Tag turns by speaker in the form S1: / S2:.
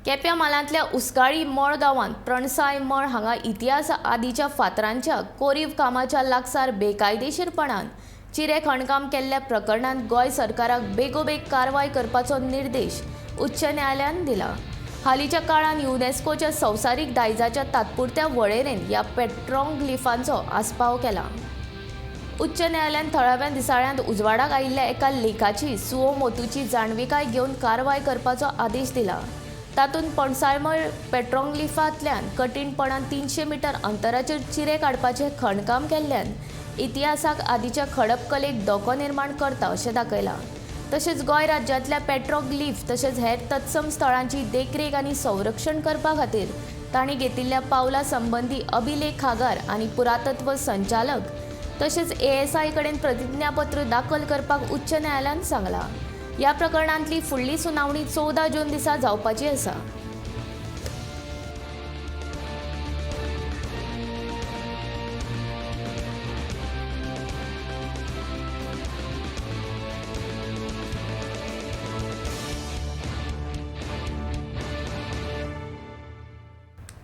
S1: केप्यां म्हालांतल्या उसगाळी मळ गांवांत प्रणसाय मळ हांगा इतिहास आदीच्या फातरांच्या कोरीव कामाच्या लागसार बेकायदेशीरपणान चिरे खणकाम केल्ल्या प्रकरणांत गोंय सरकाराक बेगोबेग कारवाय करपाचो निर्देश उच्च न्यायालयान दिला. हालींच्या काळांत युनेस्कोच्या संवसारीक दायजाच्या तात्पुरत्या वळेरेंत ह्या पेट्रोग्लिफांचो आस्पाव केला. उच्च न्यायालयान थळाव्या दिसाळ्यांत उजवाडाक आयिल्ल्या एका लेखाची सुओ मोतूची जाणविकाय घेवन कारवाय करपाचो आदेश दिला. तातूंत पणसायमळ पेट्रोग्लिफांतल्यान कठीणपणान 300 मिटर अंतराचेर चिरे काडपाचें खणकाम केल्ल्यान इतिहासाक आदीच्या खडप कलेक धोको निर्माण करता अशें दाखयलां. तशेंच गोंय राज्यांतल्या पेट्रोग्लिफ तशेंच हेर तत्सम स्थळांची देखरेख आनी संरक्षण करपा खातीर तांणी घेतिल्ल्या पावलां संबंदी अभिलेखागार आनी पुरातत्व संचालक तशेंच एएसआय कडेन प्रतिज्ञापत्र दाखल करपाक उच्च न्यायालयान सांगलां. ह्या प्रकरणांतली फुडली सुनावणी 14 जून दिसा जावपाची आसा.